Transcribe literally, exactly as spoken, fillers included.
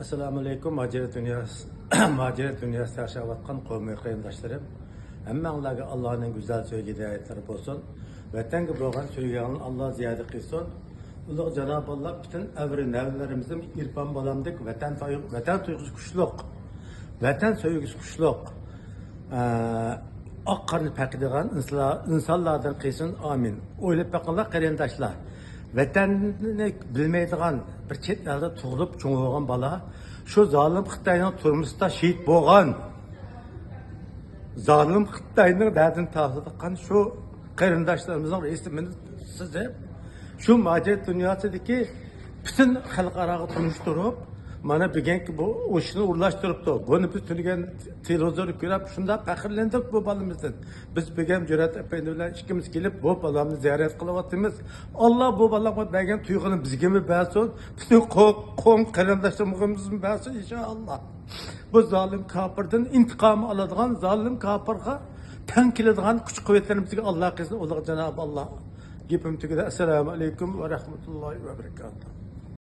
ئەسسالامۇئەلەيكۇم، مۇھاجىرەت دۇنياسى، مۇھاجىرەت دۇنياسىدا ياشاۋاتقان قومۇي قېرىنداشلىرىم. ھەممەڭلارغا ئاللانىڭ گۈزەل سۆيگۈ ھىدايەتلىرى بولسۇن. ۋەتەنگە بولغان سۆيگۈڭلارنى ئاللا زىيادە قىلسۇن. ئۇلۇغ جانابى ئاللا پۈتۈن ئەۋرى نەۋرىلىرىمىزنىڭ ئىرپان بالامدەك ۋەتەن تۇيغۇ-، ۋەتەن تۇيغۇسى كۈچلۈق، ۋەتەن سۆيگۈسى كۈچلۈق، ئە، ئاق قارنى پەقىدىغان ئىنسانلار-، ئىنسانلاردىن قىلسۇن. ئامىن. ئويلاپ بېقىڭلار، قېرىنداشلار. ۋەتەننى بىلمەيدىغان، بىر چەت ئەلدە تۇغۇلۇپ چوڭ بولغان بالا، شۇ زالىم خىتاينىڭ تۈرمىسىدە شېھىت بولغان، زالىم خىتاينىڭ دەردىنى تارتىۋاتقان شۇ قېرىنداشلىرىمىزنىڭ رەئىسى مېنى سىزىپ، شۇ مۇھاجىرەت دۇنياسىدىكى پۈتۈن خەلقئاراغا تونۇشتۇرۇپ، مانا بۈگۈنكى بۇ ئۇرۇشنى ئورۇنلاشتۇرۇپتۇ. بۇنى بىز تۈنۈگۈن تېلېۋىزوردا كۆرۈپ، شۇنداق پەخىرلەندۇق بۇ بالىمىزدىن. بىز بۈگۈن جۈرئەت ئەپەندى بىلەن ئىككىمىز كېلىپ، بۇ بالامنى زىيارەت قىلىۋاتىمىز. ئاللا بۇ بالامغا بەرگەن تۇيغۇنى بىزگىمۇ بەرسۇن، پۈتۈن قو-، قوم قېرىنداشلىرىمىزغىمۇ بەرسۇن، ئىنشائاللا. بۇ زالىم كاپىردىن ئىنتىقام ئالىدىغان، زالىم كاپىرغا تەڭ كېلىدىغان كۈچ قۇۋۋەتلىرىمىزگە ئاللا قىلسۇن، ئۇلۇغ جانابى ئاللا. گېپىم تۈگىدى. ئەسسالامۇ ئەلەيكۇم ۋە رەھمەتۇللاھى ۋە بەرىكاتۇھ.